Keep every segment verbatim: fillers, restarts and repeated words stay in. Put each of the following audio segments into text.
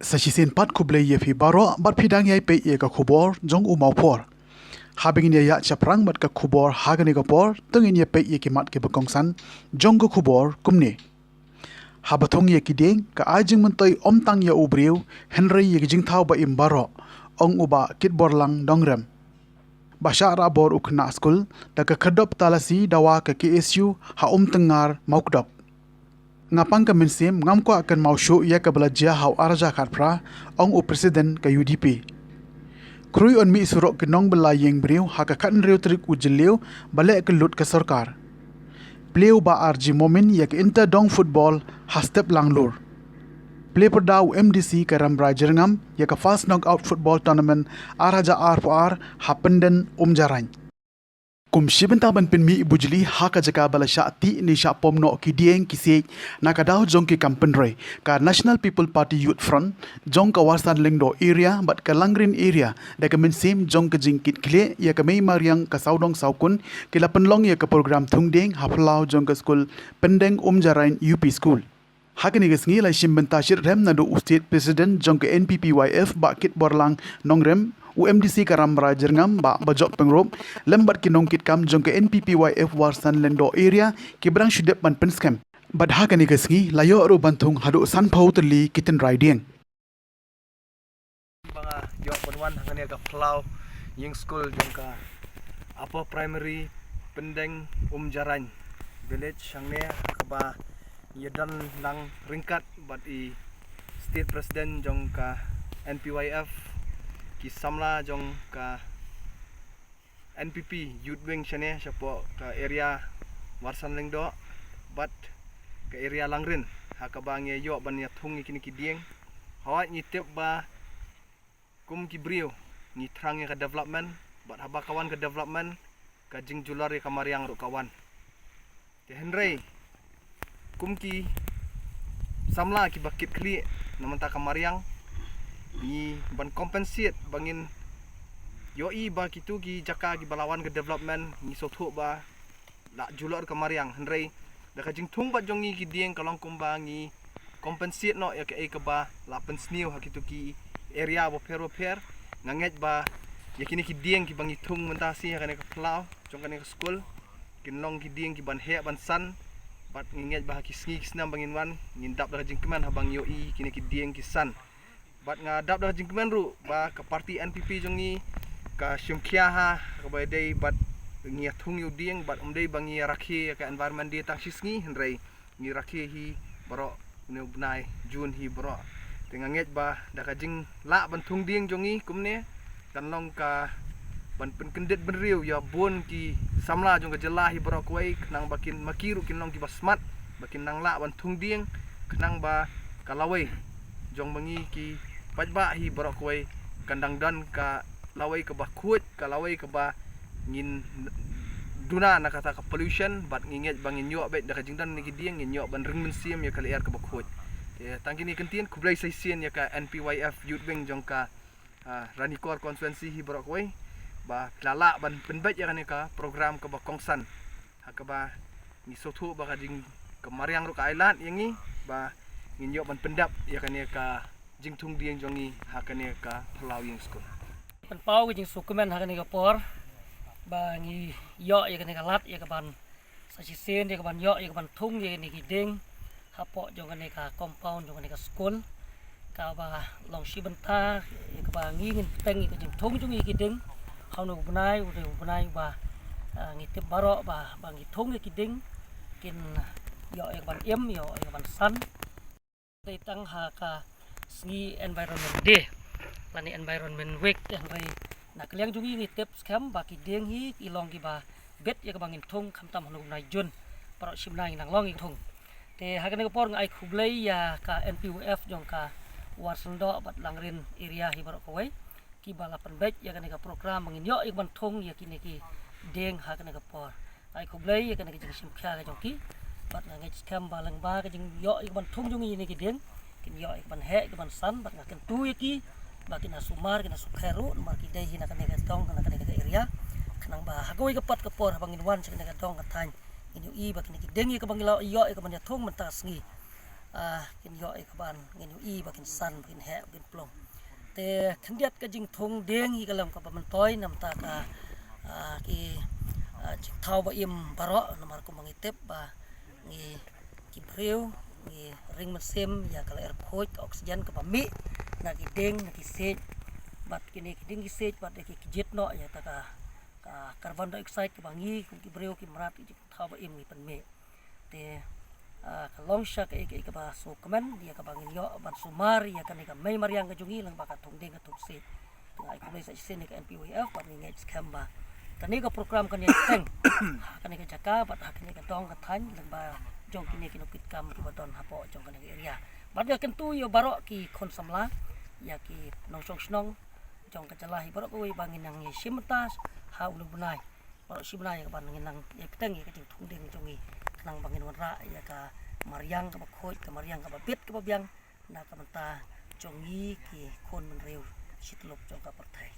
Sa shisien pat khublei ïa phi baroh bad phi dang ïai peit ïa ka khubor jong u Mawphor. Haba ngin ïa ïaid shaphrang bad ka khubor ha kane ka por, to ngin ïa peit ïa ki mat kiba kongsan jong ka khubor kumne. Haba thung ïa ki dieng, ka ai jingmyntoi ym tang ïa u briew, hynrei ïa ki jingthaw ba im baroh, ong u Bah Kitborlang Nongrem. Ba shah rah bor u khynnah skul da ka khyrdop talasi dawa ka K S U ha Umtyngngar, Mawkdok. Nga pang ka mynsiem, ngam kwah kynmaw shuh ïa kaba la jia ha u arhajar khatphra, ong u President ka U D P. Khrui yn mih surok ki nongbylla ïing briew ha ka khathynriew tarik u Jylliew ba leh kyllut ka sorkar. Plie u Bah R G Momin ïa ka Inter Dong Football ha step Langlur. Plie pyrda u M D C ka Rambrai Jyrngam ïa ka First Knockout Football Tournament arhajar arphew ar ha Pyndeng Umjarain. Kum shi bynta ban pynmih bujli ha ka jaka ba la shah tih ne shah pom noh ki dieng ki siej na ka daw jong ki kam pynroi, ka National People Party Youth Front jong ka Warsan Lyngdoh area bad ka Langrin area, da ka mynsiem jong ka jingkitkhlieh ïa ka mei mariang ka sawdong sawkun, ki la pynlong ïa ka program thung dieng ha phyllaw jong ka skul Pyndeng Umjarain U P School. Ha kane ka sngi la shim bynta shitrhem naduh u State President jong ka N P P Y F Bah Kitborlang Nongrem, u M D C ka Rambrai Jyrngam Bah Bajop Pyngrope, lem bad ki nongkitkam jong ka N P P Y F Warsan Lyngdoh area, kiba dang shu dep ban pynskhem. Bad ha kane ka sngi la ïoh ruh ban thung haduh sanphew tylli ki tynrai dieng. Ba nga ïoh ban wan hangne ha ka phyllaw ïing skul jong ka Upper Primary Pyndeng Umjarain Village hangne, kaba ïa don lang ryngkat bad i State President jong ka N P Y F, ki samla jong ka N P P Youth Wing shane shapoh ka area Warsan Lyngdoh bad ka area Langrin, ha kaba ngi ïoh ban ïa thung ïa kine ki dieng. Hawai ngi tip ba kum ki briew ngi thrang ïa ka development, bad haba ka wan ka development, ka jingjulor ïa ka mariang ruh ka wan. Te hynrei kum ki samla kiba kit khlieh na mynta ka mariang, ngi ban compensate ba ngin ïohi ba kitu ki jaka kiba la wan ka development, ngi sngewthuh ba la julor ka mariang, hynrei da ka jingthung bad jong ngi ki dieng ka long kumba ngi compensate noh ïa kaei kaba la pynsniew ha kitu ki area bapher bapher. Nga ngeit ba ïa kine ki dieng kiba ngi thung mynta shi ha kane ka phyllaw jong kane ka skul, kin long ki dieng kiban heh ban san, bad ngi ngeit ba ha ki sngi ki snem ba ngin wan, ngin dap da ka jingkmen haba ngi ïohi kine ki dieng ki san. Bad nga dap da ka jingkmen ruh ba ka party N P P jong ngi ka shim khia ha kaba dei bad ngi ïa thung ïa u dieng, bad ym dei ba ngi ïa rakhe ïa ka Environment Day tang shi sngi, hynrei ngi rakhe hi baroh une u bnai June hi baroh. Te nga ngeit ba da ka jinglah ban thung dieng jong ngi kumne, kan long ka ban pynkyndit bynriew ïa bun ki samla jong ka jylla hi baroh kawei, khnang ba kin, ma ki ruh kin long kiba smat, ba kin nang lah ban thung dieng, khnang ba ka lawei jong ma ngi ki paidbah hi baroh kawei kan dang don ka lawei kaba khuid, ka lawei kaba ngin duna na kata ka pollution, bad ngi ngeit ba ngin ïoh beit da ka jingdon kine ki dieng, ngin ïoh ban ring mynsiem ïa ka lyer kaba khuid. Te tang kine ki kyntien, khublei sa shisien ïa ka N P Y F Youth Wing jong ka, ah, Ranikor constituency hi baroh kawei, ba phi la lah ban pynbeit ïa kane ka program kaba kongsan, ha kaba ngi sngewthuh ba ka jing, ka mariang ruh ka ailad ïa ngi, ba ngin ïoh ban pyndap ïa kane ka jingthung dieng jong ngi ha kane ka phyllaw ïing skul. Pynpaw ka jingsngewkmen ha kane ka por ba ngi ïoh ïa kane ka lad ïa kaban sa shisien ïa kaban ïoh ïa kaban thung ïa kine ki dieng hapoh jong kane ka compound jong kane ka skul, kaba long shi bynta ïa kaba ngi ngin peng ïa ka jingthung jong ngi ki dieng ha une u bnai, une u bnai ba, ah, ngi tip baroh ba, ba ngi thung ïa ki dieng kin ïoh ïa kaban im, ïoh ïa kaban san. Dei tang ha ka sngi Environment Day lane Environment Week, te hynrei na ka liang jong ngi ngi tip skhem ba ki dieng hi ki long kiba bit ïa kaba ngin thung, khamtam ha une u bnai June, baroh shi bnai ngi nang long ïa ka thung. Te ha kane ka por nga ai khublei ïa ka N P Y F jong ka Warsan Lyngdoh bad Langrin area hi baroh kawei, kiba la pynbeit ïa kane ka program ba ngin ïoh ïa kaban thung ïa kine ki dieng ha kane ka por. Ai khublei ïa kane ka jingshim khia ka jong ki. Bad nga ngeit skhem ba lyngba ka jingïoh ïa kaban thung jong ngi ïa kine ki dieng, kin ïoh ïa kaban heh, ïa kaban san, bad nga kyntu ïa ki ba kin ïa sumar, kin ïa sukher ruh, namar ki dei hi na kane ka dong, na kane ka area. Khnang ba ha kawei ka pat ka por haba ngin wan sha kane ka dong ka thaiñ, ngin ïohi ba kine ki dieng ïa kaba ngi la ïoh ïa kaban ïa thung mynta ka sngi, ah, kin ïoh ïa kaban ngin ïohi ba kin san, ba kin heh, ba kin plung. Te khyndiat ka jingthung dieng hi ka long kaba myntoi namar ka, ah, ki, ah, jingthaw ba im baroh namar kumba ngi tip ba ngi ki briew ngi ring mynsiem ïa ka lyer khuid, ka oxygen kaba mih na ki dieng, na ki siej. Bad kine ki dieng ki siej bad ki kjit noh ïa ka, ka carbon dioxide kaba ngi kum ki briew ki mrad ki jingthaw ba im ngi pynmih. Te, ah, ka long sha kaei kaei kaba sngewkmen ïa kaba ngin ïoh ban sumar ïa kane ka mei mariang ka jong ngi lyngba ka thung dieng ka thung siej. Te nga ai khublei sa shisien ïa ka N P Y F bad ngi ngeit skhem ba kane ka program kan ïa teng ha kane ka jaka bad ha kane ka dong ka thaiñ lyngba jong kine ki nongkitkam kiba don hapoh jong kane ka area. Bad nga kyntu ïa baroh ki khun samla, ïa ki nongshong shnong jong ka jylla hi baroh kawei ba ngin nang ïa shim bynta ha une u bnai. Baroh shi bnai ïa kaban ngin nang ïa bteng ïa ka jingthung dieng jong ngi khnang ba ngin wanrah ïa ka mariang kaba khuid, ka mariang kaba bit kaba biang na ka bynta jong ngi ki khun bynriew shi tyllup jong ka pyrthei.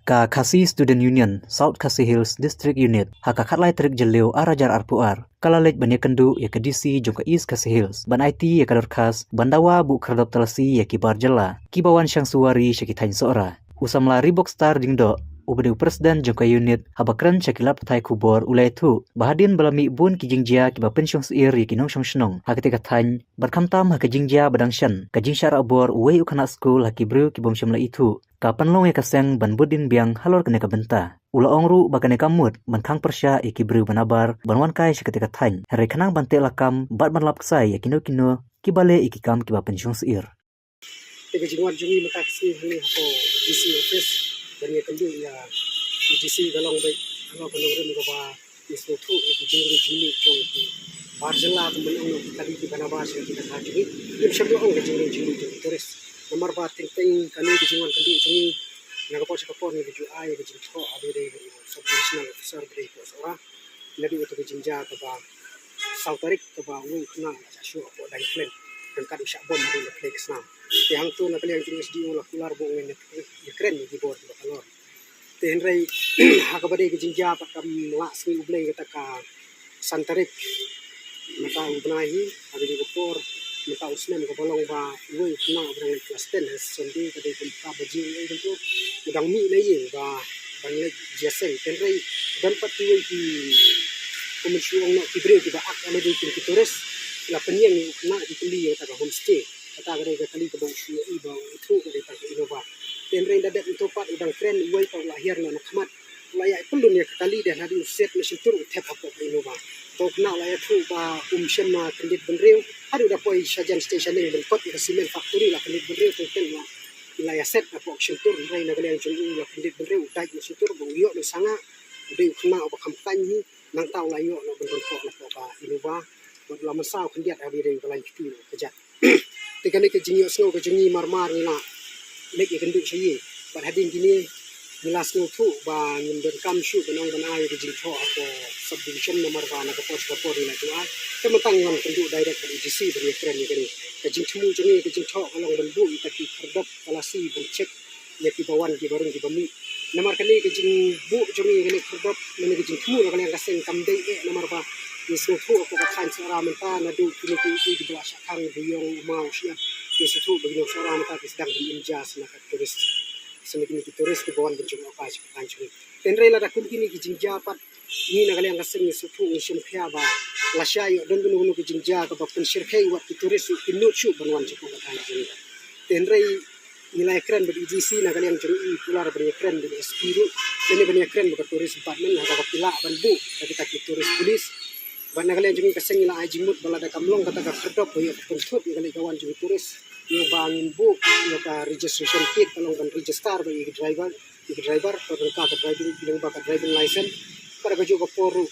Ka Khasi Student Union South Khasi Hills District Unit ha ka khatlai tarik Jylliew ar hajar arphew ar ka la leit ban ïakynduh ïa ka D C jong ka East Khasi Hills ban aiti ïa ka dorkhas ban dawa buh khyrdop talasi ïa ki bar jylla kiba wan shang suwari sha ki thaiñ Sohra. U samla Ribokstar Diengdoh uba dei u president jong ka unit haba kren sha ki lad pathai khubor u la ïathuh ba hadien ba la mih bun ki jingjia kiba pynshong syier ïa ki nongshong shnong ha katei ka thaiñ bad khamtam ha ka jingjia ba dang shen ka jingshah rah bor uwei u khynnah skul ha ki briew ki bym shym la ithuh, ka pynlong ïa ka seng ban bud dien biang halor kane ka bynta. U la ong ruh ba kane ka mut ban khang pyrshah ïa ki briew ba nabar ban wan kai sha katei ka thaiñ, hynrei khnang ban teh lakam bad ban lap ksai ïa kino kino kiba leh ïa ki kam kiba pynshong syier. Te ka jingwan jong ngi mynta ka sngi hangne hapoh D C office ban ïakynduh ïa u D C ka long beit halor ka nongrim kaba ngi sngewthuh ïa ki jingrung jingmih jong ki bar jylla, kumba ong ki kali kiba nabar sha ki kata jong ngi. Ngim shym la ong ka jingrung jingmih jong ki tourist. Namar ba teng teng kane ka jingwan kynduh jong ngi na ka por sha ka por ngi la ju ai ka jingthoh ha ba ïadei bad u Sub Divisional Officer ba dei hapoh Sohra. Naduh ïa ka jingjia kaba saw tarik kaba uwei u khynnah la shah shuh hapoh Daiñkhlen ryngkat u shah bom hadien ba plie ka snam. Te hangto na ka liang jong u S D O la kular ba u ngin ïakren ïa ki bor kiba halor. Te hynrei ha kaba dei ka jingjia pat kam lah sngi U Blei kata ka san tarik mynta u bnai hi, ha kane ka por mynta u snem kaba long ba uwei u khynnah uba dang leit klas ten ha Sunday ka dei kum ka baje uwei kyntu u dang mih na ïing ba ban leit jia seng. Te hynrei don pat kiwei ki, kumba shu ong noh, ki briew kiba ak lada dei kum ki tourist, la pynïeng ïa u khynnah ki kylli ïa kata ka homestay. Kata ka dei ka kali kaba u shu ïohi ba u ithuh ka dei tang ka Innova. Te hynrei da dep nto pat u dang kren uwei pat u la hiar noh na khmat. U la ïa pynlun ïa ka kali, da naduh u siat na shyntur u thep hapoh ka Innova. Te u khynnah u la ïathuh ba um shym la kyndit bynriew haduh da poi shajan station, ïa ban kot ïa ka cement factory la kyndit bynriew, teng teng la, la ïa set hapoh ka shyntur, hynrei na ka liang jong u la kyndit bynriew, u dait na shyntur ba u ïoh na sangah, u dei u khynnah uba kham kaiñ hi. Nangta u la ïoh noh ban don hapoh ka Innova bad u la mynsaw khyndiat ha ba ïadei ba la ïa kti noh ka jait. Te kane ka jingïohsngew ka jong ngi marmar ngi la leit ïakynduh sha ïing. Bad hadien kine ngi la sngewthuh ba ngim donkam shuh ban ong ban ai ka jingthoh hapoh subdivision namar ba na ka por sha ka por ngi la ju ai. Te mynta ngi wan kynduh direct bad u D C ban ïakren ïa kane. Ka jingthmu jong ngi ka jingthoh ka long ban buh ïa ka khyrdop talasi ban check ïa kiba wan, kiba rung, kiba mih. Namar kane ka jingbuh jong ngi kane khyrdop, kane ka jingthmu na ka liang ka seng kam dei eh namar ba ngi sngewthuh hapoh ka thaiñ Sohra mynta naduh kine ki, ki, kiba la shah khang, u ïong, u maw, u shyiap, ngi sngewthuh ba ki nong Sohra mynta ki sdang ban im jia sha na ka tourist, sha na kine ki tourist kiba wan ban jngohkai sha ka thaiñ jong ngi. Te hynrei lada kum kine ki jingjia pat, ngi na ka liang ka seng ngi sngewthuh, ngi shim khia ba lashai ïoh don kano kano ka jingjia kaba pynshyrkhei wat ki tourist ruh kin nud shuh ban wan shapoh ka thaiñ jong ngi. Te hynrei ngi la ïakren bad u D C na ka liang jong ngi, kular ban ïakren bad u S P ruh, lane ban ïakren bad ka Tourism Department ha kaba ki lah ban buh ïa kita ki tourist police. Bad na ka liang jong ngi ka seng ngi la ai jingmut ba lada kam long kata ka khyrdop ba ïoh ka pynthut ïa ka leit ka wan jong ki tourist, ïoh ba ngin buh ïa ka registration plate, ka long ban register ba ïa ki driver, ïa ki driver, ka ryngkat ka driving, lyngba ka driving license. Bad ha kajuh ka por ruh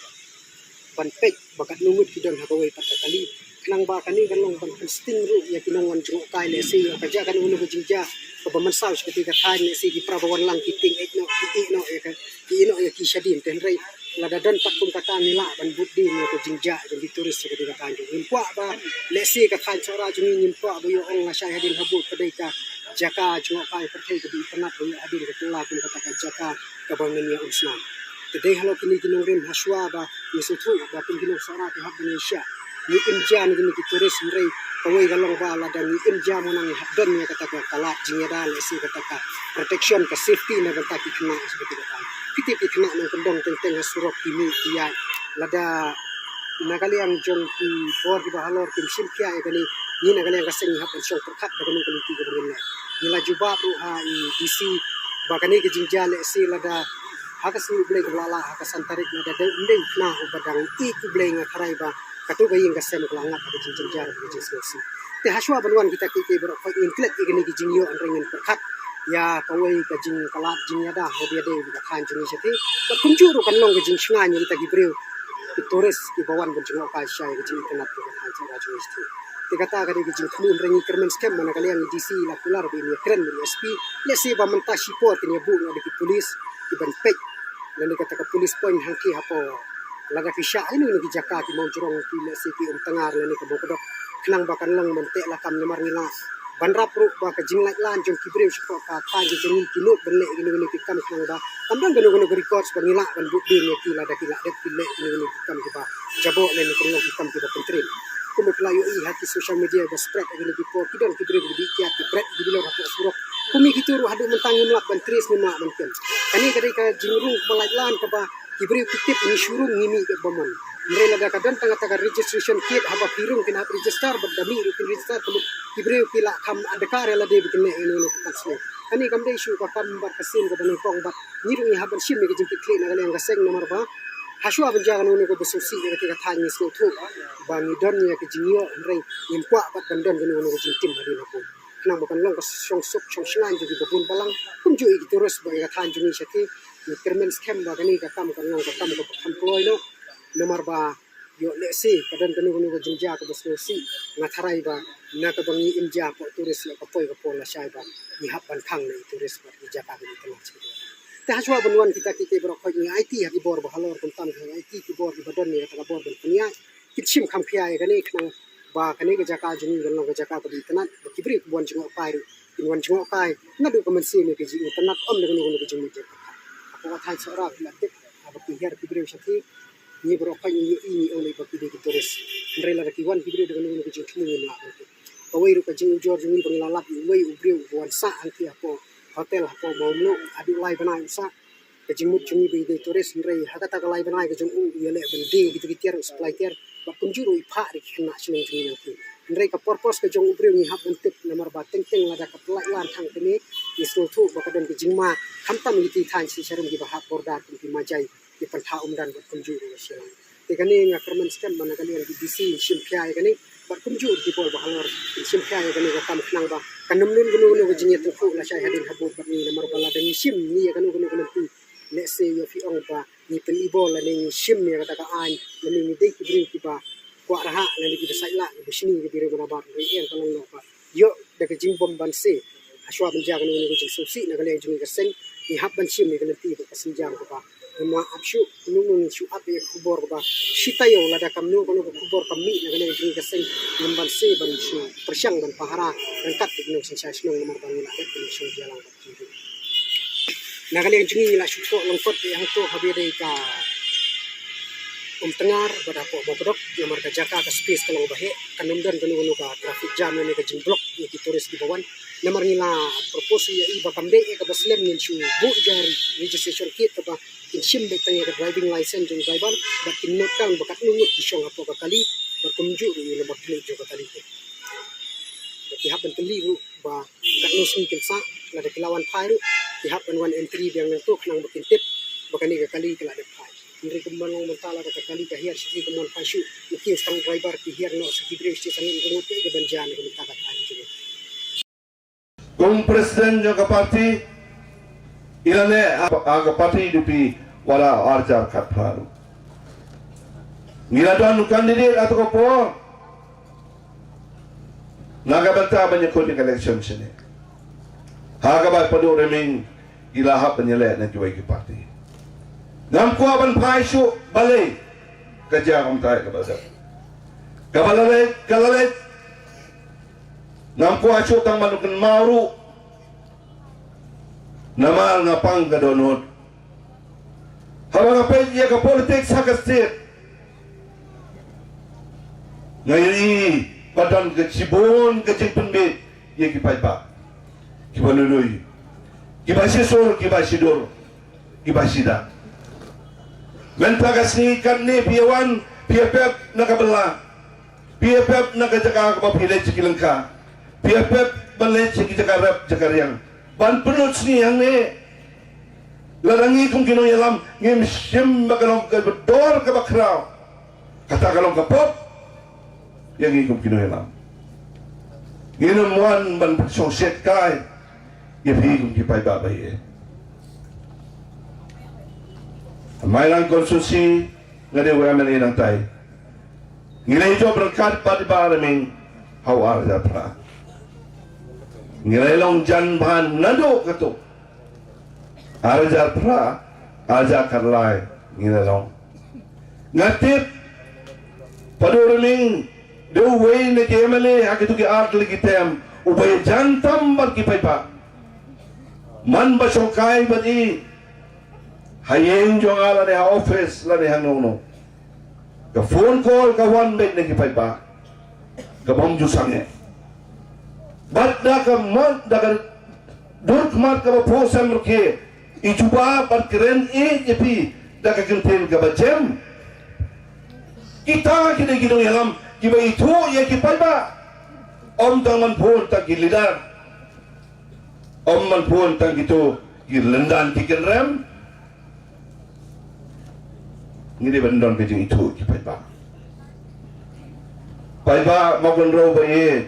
ban peit ba katno ngut ki don ha kawei pat ka kali, khnang ba kane kan long ban pynsting ruh ïa ki nongwan jngohkai, lehse ïa ka jia kano kano ka jingjia kaba mynsaw sha katei ka thaiñ, lehse ki para ba wan lang ki tieng ïeh noh, ki ïeh noh ïa ka, ki ïeh noh ïa ki shadien. Te hynrei lada don pat kum kata ngi lah ban bud dien ïa ka jingjia jong ki tourist sha katei ka thaiñ jong ngi. Ngim kwah ba lehse ka thaiñ Sohra jong ngi, ngim kwah ba ïoh ong lashai hadien ha bud ka dei ka jaka jngohkai pyrthei kaba itynnad ba ïoh hadien ka kylla kum kata ka jaka kaba ngin ïa um snam. Te dei halor kine ki nongrim ha shuwa ba ngi sngewthuh ba kum ki nong Sohra ki hap ban ïa shah ngi im jia na kine ki tourist, hynrei kawei ka long ba lada ngi im jia mynta ngi hap don ïa kata ka lad jingïada, lehse kata ka protection, ka safety na bynta ki khynnah, sha kata ka. Phi tip ki khynnah nongkyndong teng teng ha surok ki mih ki ïaid. Lada na ka liang jong ki bor kiba halor kim shim khia ïa kane, ngi na ka liang ka seng ngi hap ban shong pyrkhat da kane ka lynti kaba ngin leh. Ngi la jubab ruh ha i D C ba kane ka jingjia, lehse lada ha ka sngi U Blei kaba la lah, ha ka san tarik, lada dei ym dei u khynnah uba dang ïeit U Blei, nga tharai ba kato ka ïing ka sem ka la ngat ha ka jingjynjar, ha ka jingsngewsih. Te hashwa ban wan kita kiei kiei baroh khoit ngin klet ïa kine ki jingïoh, hynrei ngin pyrkhat ïa kawei ka jingkhlad jingïada ha ba ïadei bad ka thaiñ jong ngi shathie. Bad kumjuh ruh kan long ka jingshngaiñ ïa kita ki briew, ki tourist kiba wan ban jngohkai sha ïa ka jingitynnad jong ka thaiñ jong ngi shathie. Te kata ka dei ka jingthmu, hynrei ngi kyrmen skhem ba na ka liang i D C i la kular ba in ïakren bad i S P, lehse ba mynta shipor kin ïabuh noh da ki pulis kiban peit lane kata ka police point hangthie hapoh. Lada ki shah ïa kine ki jaka ki mawjrong, ki lehse ki Umtngar lane ka Mawkdok, khnang ba kan long ban teh lakam, namar ngi lah ban rap ruh ba ka jinglait lan jong ki briew shapoh ka thaiñ jong ngi ki nud ban leh kine kine ki kam, khnang ba kam don kano kano ka records ba ngi lah ban bud dien ïa ki lada ki lah dep ki leh kine kine ki kam kiba jaboh lane ki long ki kam kiba pyntriem. Kumba phi la ïohi ha ki social media ba spread ha kine ki por, ki don ki briew kiba dih kiad, ki bret ki bilor hapoh surok. Kum ïa kito ruh haduh mynta ngim lah ban trace, ngim lah ban kem. Kane ka dei ka jingrung kaba lait lan kaba ki briew ki tip ngi shu rung, ngi mih bad ba mon. Hynrei lada ka don tang kata ka registration kit, haba phi rung kin hap register, bad da mih ruh kin register, ka mut ki briew ki lah kham adkar ïa lade ba kin leh ïa kane ka kam sniew. Kane kam dei shuh ka kam bad ka sien kaba nyngkong, bad ngi ruh ngi hap ban shim ïa ka jingkitkhlieh na ka liang ka seng, namar ba hashwa ban jia kano kano kaba sngewsih ïa kata ka thaiñ ngi sngewthuh ba ngi don ïa ka jingïoh, hynrei ngim kwah pat ban don kano kano ka jingtim hadien habud, khnang ba kan long ka shongsuk shongshngaiñ jong kiba bun balang, kumjuh ïa ki tourist bad ïa ka thaiñ jong ngi shathie. Ngi kyrmen skhem ba kane ka kam kan long ka kam kaba kham kloi noh, namar ba ïoh lehse ka don kano kano ka jingjia kaba sngewsih, nga tharai ba na kaba ngi im jia hapoh tourist, ïoh ka poi ka por lashai ba ngi hap ban khang na i tourist bad i jaka kaba itynnad shathie. Te hashwa ban wan kita kiei kiei baroh khoit ngi aiti ha ki bor ba halor, kumta ngi aiti ki bor kiba don ïa kata ka bor ban pynïaid, kin shim kham khia ïa kane, khnang ba kane ka jaka jong ngi kan long ka jaka kaba itynnad, ba ki briew kiba wan jngohkai ruh kin wan jngohkai naduh ka mynsiem ïa ka jingitynnad, ym da kano kano ka jingmut jingpyrkhat. Hapoh ka thaiñ Sohra phi la tip, haba ki hiar ki briew shathie, ngi baroh khoit ngi ïohi, ngi ong lei ba ki dei ki tourist, hynrei lada ki wan ki briew da kano kano ka jingthmu ngim lah ban tip. Kawei ruh ka jingujor jong ngi ba ngi la lap ïa uwei u briew uba wan sah hangthie hapoh hotel hapoh Mawmluh, haduh lai bnai u sah. Ka jingmut jong ngi ba i dei tourist, hynrei ha kata ka lai bnai ka jong u, u ïaleh ban die kito ki tiar, u supply tiar, bad kumjuh ruh i phah da ki khynnah shnong jong ngi nangtei. Hynrei ka purpose ka jong u briew ngi hap ban tip, namar ba teng teng lada ka pynlait lan tang kane, ngi sngewthuh ba ka don ka jingma, khamtam ïa kito ki thaiñ shisha rum kiba hap border kum ki Majai, ki Pantha Umdan bad kumjuh ruh ka Shillong. Te kane nga kyrmen skhem ba na ka liang ki D C in shim khia ïa kane, bad kumjuh ki bor ba halor in shim khia ïa kane ka kam, khnang ba kan ym don kano kano ka jingïatyngkhuh lashai hadien habud bad ngi, namar ba lada ngi shim ngi ïa kano kano ka lynti, lehse ïa phi ong ba ngi pynibor lane ngi shim ïa kata ka aiñ, lane ngi dei ki briew kiba kwah rahah lane kiba sait lah, kiba shni, kiba riew bad nabar, hynrei ïeng ka long noh ba ïoh da ka jingbym banse. Hashwa ban jia kano kano ka jingsngewsih na ka liang jong ngi ka seng, ngi hap ban shim ïa ka lynti bad ka sienjam kaba ngim lah ap shuh. Kumno ngin shu ap ïa ka khubor kaba shi taïew, lada kumno kano ka khubor kam mih na ka liang jong ngi ka seng, ngim banse ban shu pyrshang ban pahara ryngkat bad ki nongsynshar shnong, namar ba ngi lah dep ban shong jia lang bad ki. Na ka liang jong ngi ngi la shu thoh lyngkot ïa hangto ha ba ïadei ka Umtngar bad hapoh Mawkdok, namar ka jaka ka space ka long ba heh, kan ym don kano kano ka traffic jam lane ka jingblock ïa ki tourist kiba wan. Namar ngi la propose ïa i ba kam dei ïa kaba slem, ngin shu buh ïa ka registration kit kaba kin shim beit tang ïa ka driving license jong driver, bad kin note down ba katno ngut ki shong hapoh ka kali, bad kumjuh ruh ïa u number plate jong ka kali te. Bad ki hap ban kylli ruh ba katno sngi kin sah, lada ki la wan phai ruh ki hap ban wan entry biang nangto, khnang ba kin tip ba kane ka kali ka la dep phai. Hynrei kumba long mynta, lada ka kali ka hiar sha ki, kam wan phai shuh, ma ki stang driver ki hiar noh sha ki briew sha ki sangeh, ka mut kaei kaban jia na ka bynta ka thaiñ jong ngi. Kum president jong ka party, i la leh ha, ha ka party U D P wat la ar hajar khatphra ruh. Ngi la don candidate ha kato ka por na ka bynta ban ïakhun ïa ka election shane. Ha kaba i Padu Ryming i la hap ban ïaleh na kiwei ki party. Ngam kwah ban phai shuh balei, ka jia kumta ïa kaba la dep. Kaba la leit ka la leit. Ngam kwah shuh tang ban kynmaw ruh, namar nga pang ka dohnud. Haba nga peit ïa ka politics ha ka state, Nga ïohi ba don ka shibun ka jingpynbeit ïa ki paidbah kiba lui lui, kiba shisur, kiba shidur, kiba shida. Mynta ka sngi katne phi ïa wan, phi ïa pep na ka bylla, phi ïa pep na ka jaka kaba phi leit sha ki lyngkha, phi ïa pep ban leit sha ki jaka rep jaka riang ban pynlut sngi hangne. Lada ngi kum ki nongïalam ngim shim ba ka long kaba dor kaba khraw, kata ka long ka pop ïa ngi kum ki nongïalam. Ngin ym wan ban pynshong shet kai ïa phi kum ki paidbah ba ïeit. Mairang constituency nga dei u M L A nangtai. Ngi la ïa jop ryngkat bad i Bah Ryming ha u ar hajar phra. Ngi la ïa long jan bha naduh kato. Ar hajar phra, ar hajar khatlai ngi la long. Nga tip Bah Ryming dei uwei na ki M L A ha kito ki ar tylli ki term uba ïajan tam bad ki paidbah. Man ba shongkai bad i ha ïing jong nga lane ha office lane hangno hangno, ka phone call ka wan beit na ki paidbah, ka bym ju sangeh. Bad da ka mat, da ka dur khmat kaba phuh sem rkhe, i jubab bad kren ïa phi da ka kyntien kaba jem. Kita ki dei ki nongïalam kiba ithuh ïa ki paidbah. Ym tang man phone tang ki leader, ym man phone tang kito ki lyndan ki kynrem. Ngi dei ban don ka jingithuh ki paidbah. Paidbah Mawkynrew ba ïeit,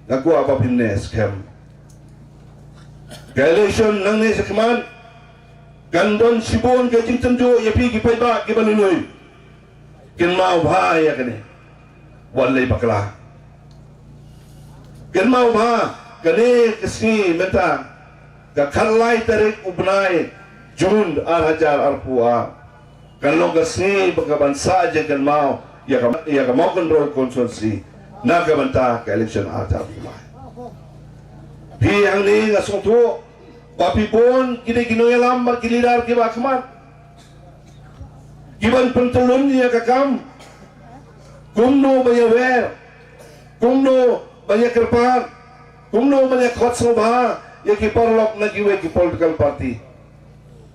nga kwah ba phin neh skhem. Ka election nangne shakhmat kan don shibun ka jingtynjuh ïa phi ki paidbah kiba lui lui. Kynmaw bha ïa kane, wat leit bakla. Kynmaw bha, kane ka sngi mynta, ka khatlai tarik u bnai Jun ar hajar arphew ar, kan long ka sngi ba ka ban sah jingkynmaw ïa ka, ïa ka Mawkynrew constituency na ka bynta ka election ar hajar arphew lai. Phi hangne nga sngewthuh ba phi bun ki dei ki nongïalam bad ki leader kiba khmat, ki ban pyntylun ïa ka kam, kumno ban ïawer, kumno ban ïakyrpad, kumno ban ïakhot sngewbha ïa ki paralok na kiwei ki political party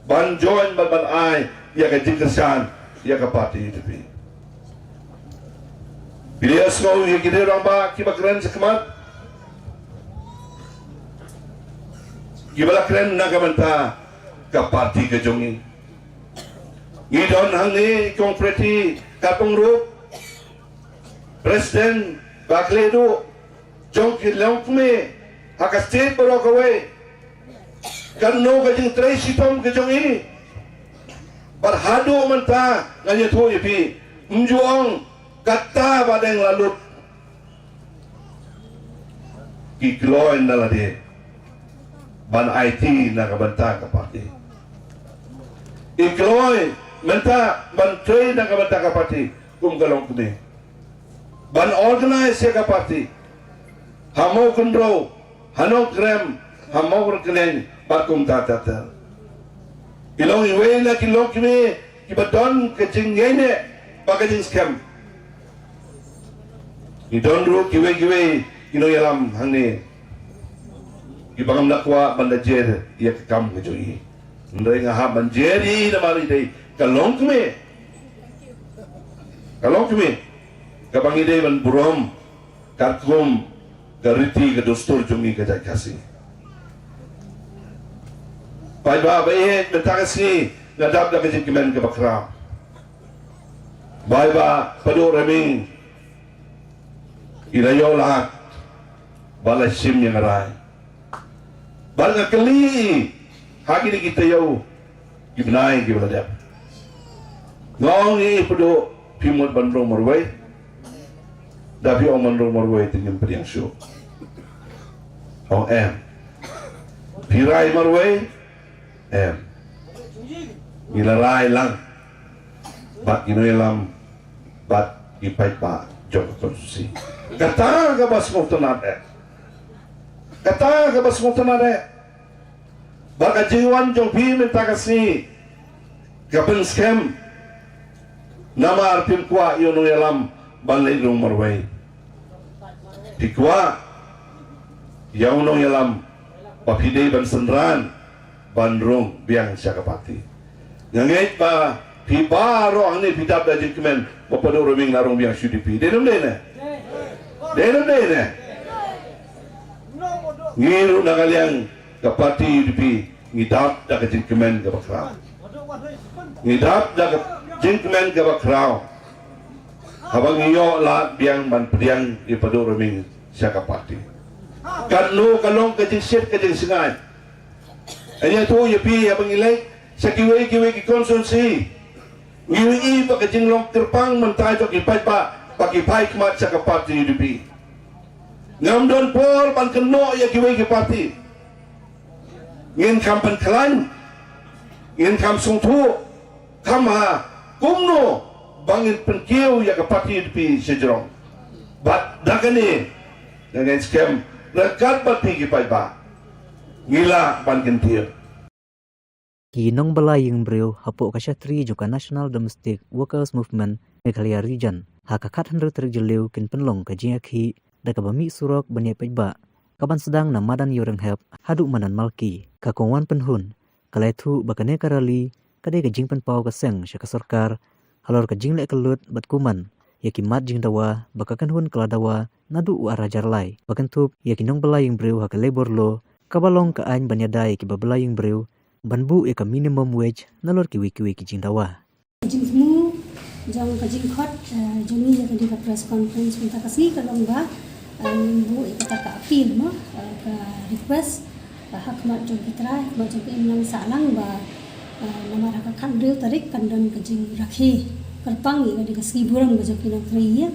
ban join bad ban ai ïa ka jingkyrshan ïa ka party U D P. Phi la ïohsngew ïa ki rangbah kiba kren shakhmat, kiba la kren na ka bynta ka party ka jong ngi. Ngi don hangne i Kong Pretty Kharpung ruh, President ba khleh duh jong ki longkmie ha ka state baroh kawei. Kano ka jingtrei shitom ka jong i, bad haduh mynta ngan ïathuh ïa phi, ym ju ong kata ba dang la lut. Ki kloi na lade ban aiti na ka bynta ka party. I kloi mynta ban trei na ka bynta ka party kum ka longkmie, ban organize ïa ka party ha Mawkynrew, ha Nongkrem, ha Mawryngkneng bad kumta ter ter. I long iwei na ki longkmie kiba don ka jingïaineh bad ka jingskhem. Ngi don ruh kiwei kiwei ki nongïalam hangne kiba ngam da kwah ban da jer ïa ka kam ka jong i. Hynrei nga hap ban jer ïa i namar i dei ka longkmie, ka longkmie kaba ngi dei ban burom katkum ka riti ka dustur jong ngi ka jait Khasi. Paidbah ba ïeit, mynta ka sngi nga dap da ka jingkmen kaba khraw ba i Bah Paduh Ryming i la ïoh lad ba la shim ïa nga rai. Bad nga kylli i ha kine ki taïew ki bnai kiba la dep, nga ong ïa i, Paduh, phi mut ban rung marwei? Da phi ong ban rung marwei te ngim pdiang shuh. Ong em. Phi rai marwei? Em. Ngi la rai lang bad ki nongïalam bad ki paidbah jong ka constituency. Kata kaba sngewtynnat eh. Kata kaba sngewtynnat eh. Bad ka jingwan jong phi mynta ka sngi ka pynskhem. Namar phim kwah ïa u nongïalam ban leit rung marwei. Phi kwah ïa u nongïalam ba phi dei ban synran ban rung biang sha ka party. Nga ngeit ba phi baroh hangne phi dap da jingkmen ba Paduh Rymmiang la rung biang sha U D P. Dei ne em dei ne? Dei ne em dei ne? Ngi ruh na ka liang ka party U D P ngi dap da ka jingkmen kaba khraw. Ngi dap da ka jingkmen kaba khraw. Haba ngi ïoh lad biang ban pdiang ïa Paduh Rymmiang sha ka party. Katno ka long ka jingshit ka jingsngaid. Ïa tu ïa phi ïa ba ngi leit sha kiwei kiwei ki constituency. Ngi ïohi ba ka jinglong kyrpang mynta jong ki paidbah ba ki phai khmat sha ka party U D P. Ngam don por ban kynnoh ïa kiwei ki party. Ngin kham pynkhlaiñ, ngin kham sngewthuh, kham ha kumno ba ngin pynkiew ïa ka party U D P sha jrong. Bad da kane nga ngeit skhem ryngkat bad phi ki paidbah ngi lah ban kyntiew. Ki nongbylla ïing briew hapoh ka shatri jong ka National Domestic Workers Movement Meghalaya Region ha ka khathynriew tarik Jylliew kin pynlong ka jingïakhih da kaba mih surok ban ïa paidbah kaban sdang na madan Ïewrynghep haduh madan Malki. Ka Kong Wanpynhun ka la ïathuh ba kane ka rally ka dei ka jingpynpaw ka seng sha ka sorkar halor ka jingleh kyllut bad kuman ïa ki mat jingdawa ba ka kynhun ka la dawa naduh u ar hajar lai ba kynthup ïa ki nongbylla ïing briew ha ka Labour Law kaba long ka aiñ ban ïada ïa kiba bylla ïing briew ban buh ïa ka minimum wage nalor kiwei kiwei ki jingdawa. Ka jingthmu jong ka jingkhot jong ngi ïa kane ka press conference mynta ka sngi ka long ba ngin buh ïa kata ka appeal mo ka request ha khmat jong ki trai ha khmat jong ki imlang sahlang ba namar ha ka khathynriew tarik kan don ka jingrakhe kyrpang ïa kane ka sngi burom ka jong ki nongtrei ïing.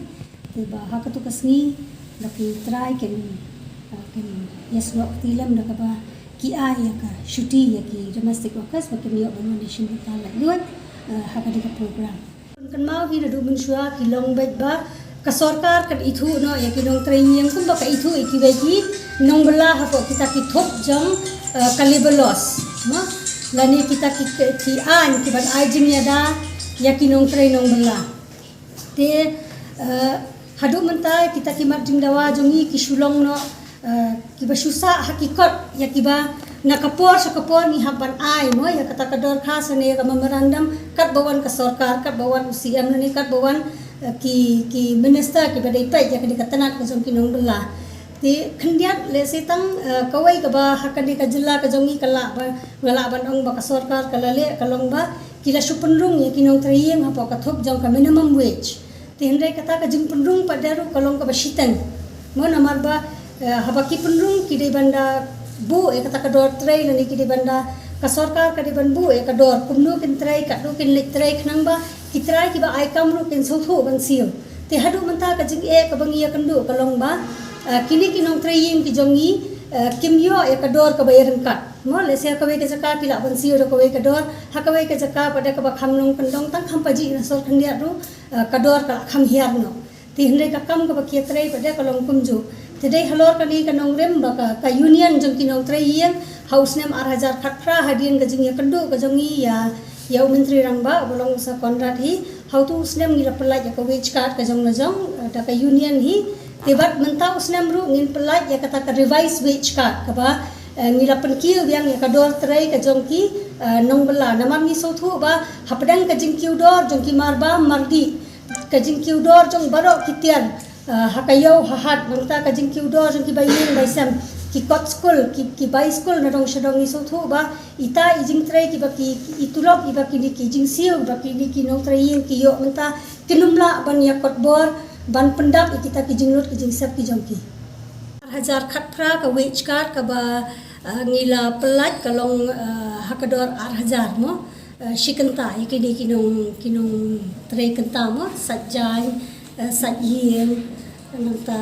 Te ba ha katu ka sngi ba ki trai kin kin ïasnoh kti lem da kaba ki ai ïa ka shuti ïa ki domestic workers ba kin ïoh ban wan ïa shim bynta laitluid ha kane ka program. Kynmaw hi naduh mynshuwa ki long beit ba ka sorkar kan ithuh noh ïa ki nongtrei ïing kumba ka ithuh ïa kiwei ki nongbylla hapoh kita ki thup jong ka labour laws mo lane kita ki ki aiñ kiban ai jingïada ïa ki nongtrei nongbylla. Te haduh mynta kita ki mat jingdawa jong ngi ki shu long noh kiba shu sah ha ki kot ïa kiba na ka por sha ka por ngi hap ban ai mo ïa kata ka dorkhas ne ïa ka memorandum katba wan ka sorkar katba wan u C M ne katba wan ki ki minister kiba dei peit ïa kane ka tnat ka jong ki nongbylla. Te khyndiat lehse tang kawei kaba ha kane ka jylla ka jong ngi ka lah ba nga lah ban ong ba ka sorkar ka la leh ka long ba ki la shu pynrung ïa ki nongtrei ïing hapoh ka thup jong ka minimum wage. Te hynrei kata ka jingpynrung pat de ruh ka long kaba shiteng. Mo namar ba haba ki pynrung ki dei ban da buh ïa kata ka dor trei lane ki dei ban da ka sorkar ka dei ban buh ïa ka dor kumno kin trei katno kin leit trei khnang ba ki trai kiba ai kam ruh kin sngewthuh ban siew. Te haduh mynta ka jingeh kaba ngi ïakynduh ka long ba kine ki nongtrei ïing ki jong ngi kim ïoh ïa ka dor kaba ïaryngkat. Mo lehse ha kawei ka jaka ki lah ban siew da kawei ka dor ha kawei ka jaka pat de kaba kham long kyndong tang kham pajih na sor khyndiat ruh ka dor ka la kham hiar noh. Te hynrei ka kam kaba ki ïatrei pat de ka long kumjuh. Te dei halor kane ka nongrim ba ka union jong ki nongtrei ïing ha u snem ar hajar khatphra hadien ka jingïakynduh ka jong ngi ïa u Myntri Rangbah ba long u Sir Conrad hi. Ha utu u snem ngi la pyllait ïa ka wage card ka jong la jong da ka union hi. Te bad mynta u snem ruh ngin pyllait ïa kata ka revised wage card kaba ngi la pynkiew biang ïa ka dor trei ka jong ki nongbylla. Namar ngi sngewthuh ba hapdeng ka jingkiew dor jong ki marbam mardih ka jingkiew dor jong baroh ki tiar ha ka ïew ha hat nangta ka jingkiew dor jong ki bai ïing bai sem ki kot skul ki bai skul na dong sha dong ngi sngewthuh ba ita i jingtrei kiba ki i tulop iba kine ki jingsiew ba kine ki nongtrei ïing ki ïoh mynta kin ym lah ban ïakot bor ban pyndap ïa kita ki jinglut ki jingsep ki jong ki. Ar hajar khatphra ka wage card kaba ngi la pyllait ka long ha ka dor ar hajar mo. Shi kynta ïa kine ki nong ki nongtrei kynta mo sait jaiñ sait ïing nangta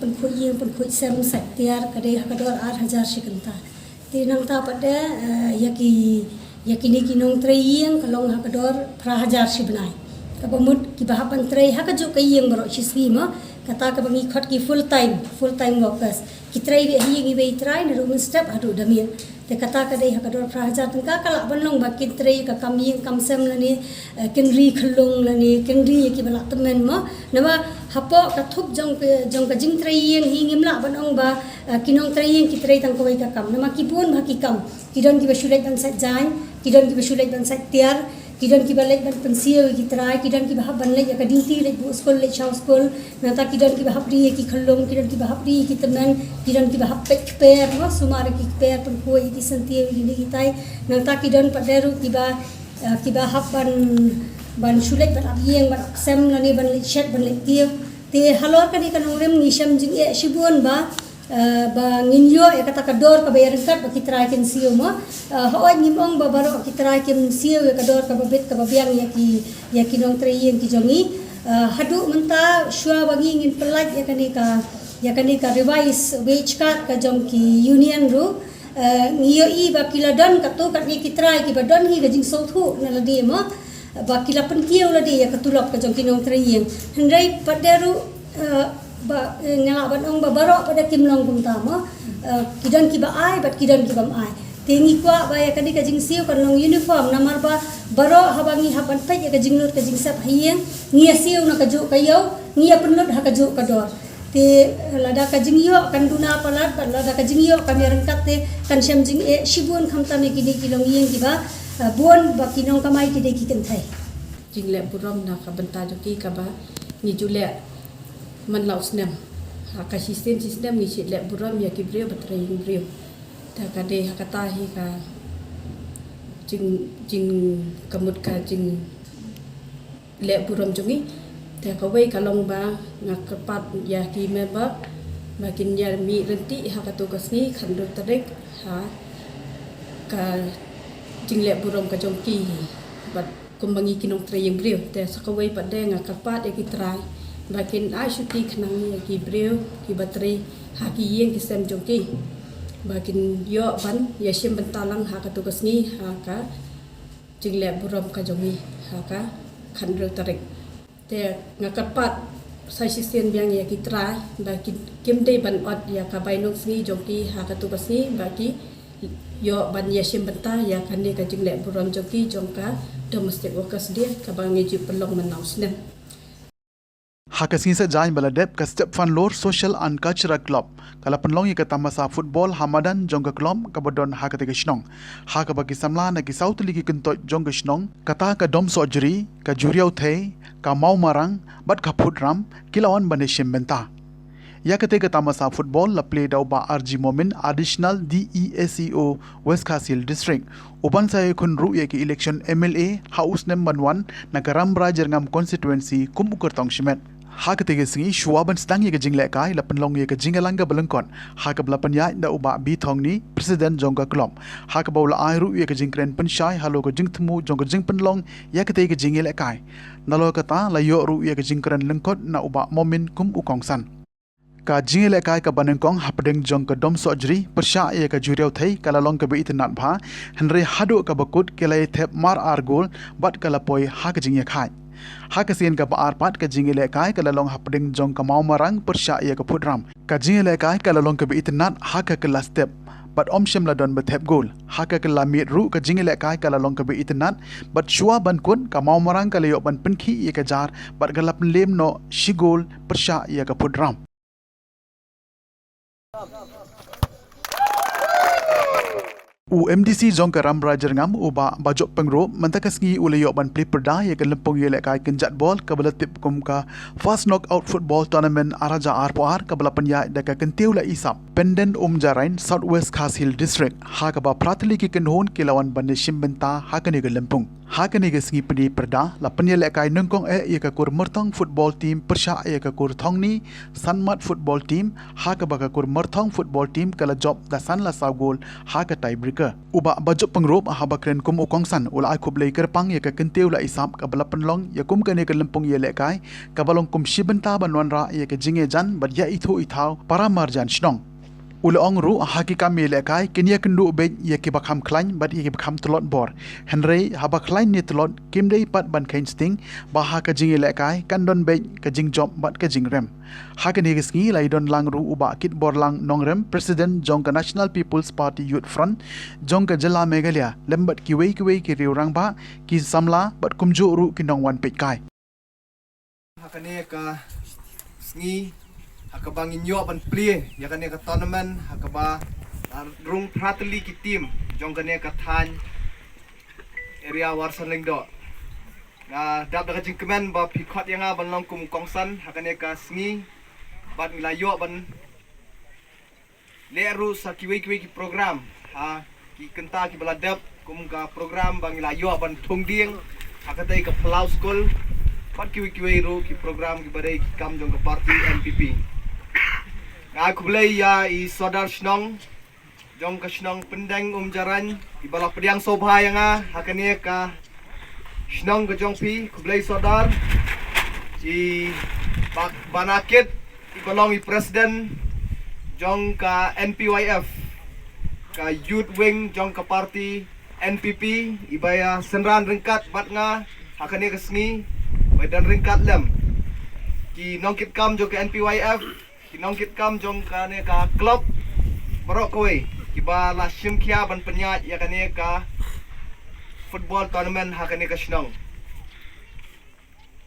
pynkhuid ïing pynkhuid sem sait tiar ka dei ha ka dor ar hajar shi kynta. Te nangta pat de ïa ki ïa kine ki nongtrei ïing ka long ha ka dor phra hajar shi bnai. Kaba mut kiba hap ban trei ha kajuh ka ïing baroh shi sngi mo kata kaba ngi khot ki full time full time workers. Ki trei beit ha ïing iwei i trai naduh mynstep haduh da miet. Te kata ka dei ha ka dor phra hajar tyngka, ka lah ban long ba kin trei ka kam ïing kam sem lane, eh, kin ri khyllung lane kin ri ïa kiba lah tymmen mo. Namar hapoh ka thup jong ka, jong ka jingtrei ïing hi ngim lah ban ong ba, eh, ki nongtrei ïing ki trei tang kawei ka kam. Namar ki bun bha ki kam. Ki don kiba shu leit ban sait jaiñ, ki don kiba shu leit ban sait tiar, ki don kiba leit ban pynsiew ïa ki trai, ki don kiba hap ban leit ïa ka duty, leit buh skul, leit shaw skul. Nangta ki don kiba hap ri ïa ki khyllung, ki don kiba hap ri ïa ki tymmen, ki don kiba hap peit kper, mo, sumar ïa ki kper, pynkuh ïa ki syntiew, ïa ki dei ki tai. Nangta ki don pat de ruh kiba, eh, kiba hap ban, ban shu leit ban ap ïing, ban ap sem lane ban leit shet, ban leit kiew. Te halor kane ka nongrim ngi shem jingeh shibun ba, eh, ba ngin ïoh ïa kata ka dor kaba ïaryngkat ba ki trai kin siew mo. Eh, hooid ngim ong ba baroh ki trai kim siew ïa ka dor kaba bit kaba biang ïa ki, ïa ki nongtrei ïing ki jong ngi. Eh, haduh mynta shuwa ba ngi ngin pyllait ïa kane ka, ïa kane ka revised wage card ka jong ki union ruh. Eh, ngi ïohi ba ki la don katto katne ki trai kiba don hi ka jingsngewthuh na lade mo. Ba ki la pynkiew lade ïa ka tulop ka jong ki nongtrei ïing. Hynrei pat de ruh, eh, ba, eh, nga lah ban ong ba baroh pat de kim long kumta mo. Eh, ki don kiba ai bad ki don kibym ai. Te ngi kwah ba ïa kane ka jingsiew kan long uniform namar ba baroh haba ngi hap ban peit ïa ka jinglut ka jingsep ha ïing, ngi ïa siew na kajuh ka ïew, ngi ïa pynlut ha kajuh ka dor. Te lada ka jingïoh kan duna palat bad lada ka jingïoh kan ïaryngkat te kan shem jingeh shibun khamtam ïa kine ki longïing kiba, eh, bun ba ki nongkamai ki dei ki kynthei. Jingleh burom na ka bynta jong ki kaba ngi ju leh man la u snem. Ha ka shisien shisnem ngi shu leh burom ïa ki briew ba trei ïing briew. Te ka dei ha kata hi ka jing, jing ka mut ka jing leh burom jong ngi. Te kawei ka long ba nga kyrpad ïa ki member ba kin ïa mih ryntih ha katu ka sngi khathynriew tarik ha ka jingleh burom ka jong ki bad kumba ngi ki nongtrei ïing briew. Te sa kawei pat de nga kyrpad ïa ki trai ba kin ai shuti khnang ïa ki briew kiba trei ha ki ïing ki sem jong ki ba kin ïoh ban ïa shim bynta lang ha katu ka sngi ha ka jingleh burom ka jong ngi ha ka khathynriew tarik. Te nga kyrpad sa shisien biang ïa ki trai ba ki, kim dei ban ot ïa ka bainong sngi jong ki ha katu ka sngi ba ki ïoh ban ïa shim bynta ïa kane ka jingleh burom jong ki jong ka Domestic Workers Day kaba ngi ju pynlong man la u snem. Ha ka sngi sait jaiñ ba la dep ka Stephen Lor Social and Cultural Club ka la pynlong ïa ka tamasa football ha madan jong ka club kaba don ha katei ka shnong. Ha kaba ki samla na ki saw tylli ki kyntoit jong ka shnong, kata ka Domsohjri, ka Juriawthei, ka Mawmarang bad ka Phutram ki la wan ban ïa shim bynta. Ïa katei ka tamasa football la plie da u Bah R G Momin, Additional D E S E O West Khasi Hills District, u ban sa ïakhun ruh ïa ki election M L A ha u snem ban wan na ka Rambrai Jyrngam Constituency kum u kyrtong shimet. Ha katei ka sngi shuwa ban sdang ïa ka jinglehkai la pynlong ïa ka jingïalang kaba lyngkot ha kaba la pynïaid da u Bah B Thongni, President jong ka club, ha kaba u la ai ruh ïa ka jingkren pynshai halor ka jingthmu jong ka jingpynlong ïa katei ka jingïalehkai. Nalor kata la ïoh ruh ïa ka jingkren lyngkot na u Bah Momin kum u kongsan. Ka jingïalehkai kaba nyngkong hapdeng jong ka Domsohjri pyrshah ïa ka Juriawthei ka la long kaba itynnad bha, hynrei haduh kaba kut ki la ïa thep mar ar gol bad ka la poi ha ka jingïakhaid. Ha ka sien kaba ar pat ka jingïalehkai ka la long hapdeng jong ka Mawmarang pyrshah ïa ka Phutram. Ka jingïalehkai ka la long kaba itynnad ha ka kylla step bad ym shym la don ba thep gol. Ha ka kylla miet ruh ka jingïalehkai ka la long kaba itynnad bad shuwa ban kut ka Mawmarang ka la ïoh ban pynkhih ïa ka jar bad ka la pynlem noh shi gol pyrshah ïa ka Phutram. U M D C jong ka Rambrai Jyrngam u Bah Bajop Pyngrope mynta ka sngi u la ïoh ban plie pyrda ïa ka lympung ïalehkai kynjat bol kaba la tip kum ka First Knockout Football Tournament ar hajar arphew ar kaba la pynïaid da ka Kyntiew La Isap, Pendent Umjarain, South West Khasi Hills District, ha kaba phra tylli ki kynhun ki la wan ban ïa shim bynta ha kane ka lympung. Ha kane ka sngi pyni pyrda la pynïalehkai nyngkong eh ïa ka Kur Myrthong Football Team pyrshah ïa ka Kur Thongni Sanmat Football Team, ha kaba ka Kur Myrthong Football Team ka la jop da san la saw gol ha ka tiebreaker. U Bah Bajop Pyngrope haba kren kum u kongsan u la ai khublei kyrpang ïa ka Kyntiew La Isap kaba la pynlong ïa kum kane ka lympung ïalehkai kaba long kum shi bynta ban wanrah ïa ka jingïajan bad ïa ithuh ithaw para marjan shnong. U la ong ruh ha ki kam ïalehkai kin ïakynduh beit ïa kiba kham khlaiñ bad ïa kiba kham tlot bor. Hynrei haba khlaiñ ne tlot kim dei pat ban kheiñ sting ba ha ka jingïalehkai kan don beit ka jingjop bad ka jingrem. Ha kane ka sngi la ïadon lang ruh u Bah Kitborlang Nongrem, President jong ka National People's Party Youth Front jong ka jylla Meghalaya, lem bad kiwei kiwei ki riew rangbah, ki samla bad kumjuh ruh ki nongwan peitkai. Ha kane ka sngi ha kaba ngin ïoh ban plie ïa kane ka tournament ha kaba la rung phra tylli ki team jong kane ka thaiñ area Warsan Lyngdoh. Nga dap da ka jingkmen ba phi khot ïa nga ban long kum kongsan ha kane ka sngi bad ngi la ïoh ban leh ruh sa kiwei kiwei ki program ha ki kynta kiba la dep, kum ka program ba ngi la ïoh ban thung dieng ha katei ka Palau School bad kiwei kiwei ruh ki program kiba dei ki kam jong ka party N P P. Nga ai khublei ïa i Sordar Shnong jong ka shnong Pyndeng Umjarain iba la pdiang sngewbha ïa nga ha kane ka shnong ka jong phi. Khublei Sordar. I Bah Banakit iba long i President jong ka N P Y F, ka Youth Wing jong ka party N P P, iba ïa synran ryngkat bad nga ha kane ka sngi, ba ïadon ryngkat lem ki nongkitkam jong ka N P Y F, ki nongkitkam jong kane ka club baroh kawei kiba la shim khia ban pynïaid ïa kane ka football tournament ha kane ka shnong.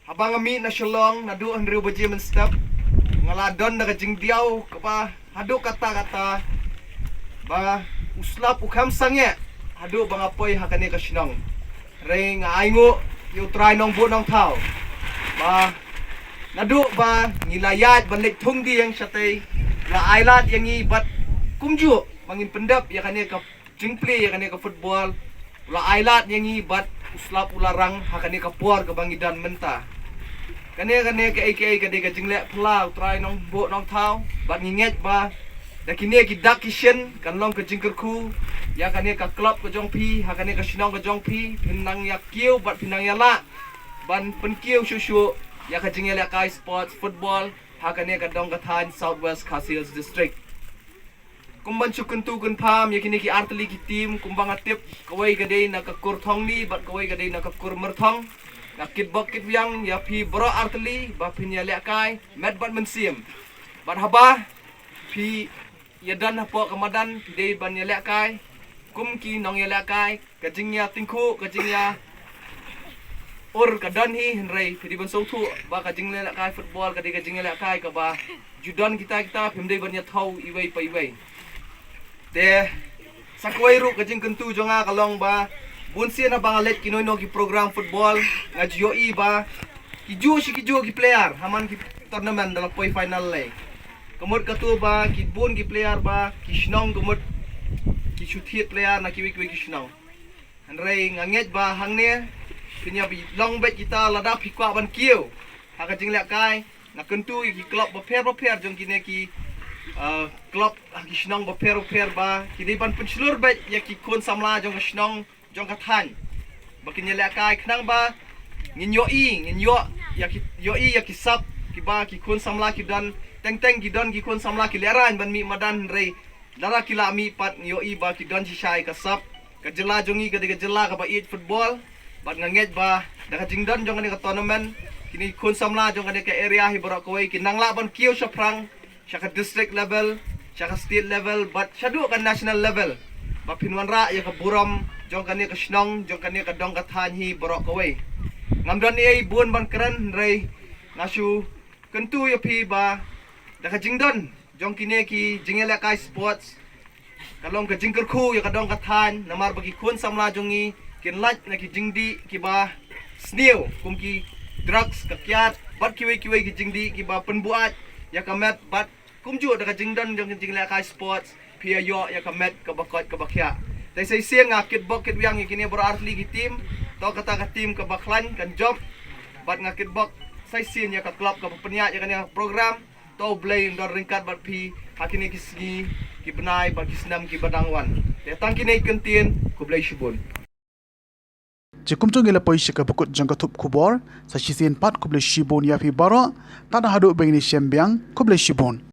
Haba nga mih na Shillong naduh hynriew baje mynstep, nga la don da ka jingdiaw kaba haduh katta katta ba u slap u kham sangeh haduh ba nga poi ha kane ka shnong. Hynrei nga ainguh ïa U Trai Nongbuh Nongthaw ba naduh ba ngi la ïaid ban leit thung dieng shatei, la ailad ïa ngi bad kumjuh ba ngin pyndep ïa kane ka jingplie ïa kane ka football. U la ailad ïa ngi bad u slap u la rang ha kane ka por kaba ngi don mynta. Kane, kane kaei kaei ka dei ka jingleh phylla U Trai Nongbuh Nongthaw bad ngi ngeit ba da kine ki dak ki shin kan long ka jingkyrkhu ïa kane ka club ka jong phi ha kane ka shnong ka jong phi. Phin nang ïa kiew bad phin nang ïa lah ban pynkiew shuh shuh ïa ka jingïalehkai sports football ha kane ka dong ka thaiñ South West Khasi Hills District. Kum ban shu kyntu kynpham ïa kine ki artylli ki team, kumba nga tip, kawei ka dei na ka kur Thongni bad kawei ka dei na ka kur Myrthong. Nga kitbok kitwiang ïa phi baroh artylli ba phin ïalehkai met bad mynsiem. Bad haba phi ïadon hapoh ka madan, phi dei ban ïalehkai kum ki nongïalehkai. Ka jingïatyngkhuh, ka jingïa ur ka don hi, hynrei phi dei ban sngewthuh ba ka jingïalehkai football ka dei ka jingïalehkai kaba ju don kita kita, phim dei ban ïathaw iwei pa iwei. Te sa kawei ruh ka jingkyntu jong nga ka long ba bun sien haba nga leit kino kino ki program football, nga ju ïohi ba kijuh shi kijuh ki player ha man ki tournament da la poi final lei. Ka mut kato ba ki bun ki player ba ki shnong, ka mut ki shu thied player na kiwei kiwei ki shnong. Hynrei nga ngeit ba hangne phin ïa long beit kita lada phi kwah ban kiew ha ka jinglehkai. Nga kyntu ïa ki club bapher bapher jong kine ki, uh, club ha ki shnong bapher bapher ba ki dei ban pynshlur beit ïa ki khun samla jong ka shnong jong ka thaiñ ba kin ïalehkai, khnang ba ngin ïohi, ngin ïoh ïa ki, ïohi ïa ki sap kiba ki khun samla ki don. Teng teng ki don ki khun samla ki lehraiñ ban mih madan, hynrei lada ki la mih pat ngi ïohi ba ki don shisha ïa ka sap. Ka jylla jong ngi ka dei ka jylla kaba ïeit football. Bad nga ngeit ba da ka jingdon jong kane ka tournament, kine ki khun samla jong kane ka area hi baroh kawei kin nang lah ban kiew shaphrang sha ka district level, sha ka state level bad shaduh ka national level, ba phin wanrah ïa ka burom jong kane ka shnong, jong kane ka dong ka thaiñ hi baroh kawei. Ngam don ei bun ban kren, hynrei nga shu kyntu ïa phi ba da ka jingdon jong kine ki jingïalehkai sports ka long ka jingkyrkhu ïa ka dong ka thaiñ, namar ba ki khun samla jong ngi kin lait na ki jingdih kiba sniew kum ki drugs, ka kiad bad kiwei kiwei ki jingdih kiba pynbuaid ïa ka met. Bad kumjuh da ka jingdon jong ki jingïalehkai sports phi ïa ïoh ïa ka met kaba koit kaba khiah. Te sa shisien nga kitbok kitwiang ïa kine baroh artylli ki team, to kata ka team kaba khlaiñ kan jop. Bad nga kitbok sa shisien ïa ka club kaba pynïaid ïa kane ka program. To U Blei un don ryngkat bad phi ha kine ki sngi, ki bnai bad ki snem kiba dang wan. Te tang kine ki kyntien, khublei shibun. Te kumjuh ngi la poi sha kaba kut jong ka thup khubor. Sa shisien pat khublei shibun ïa phi baroh. Tad haduh ba ngin ïashem biang, khublei shibun.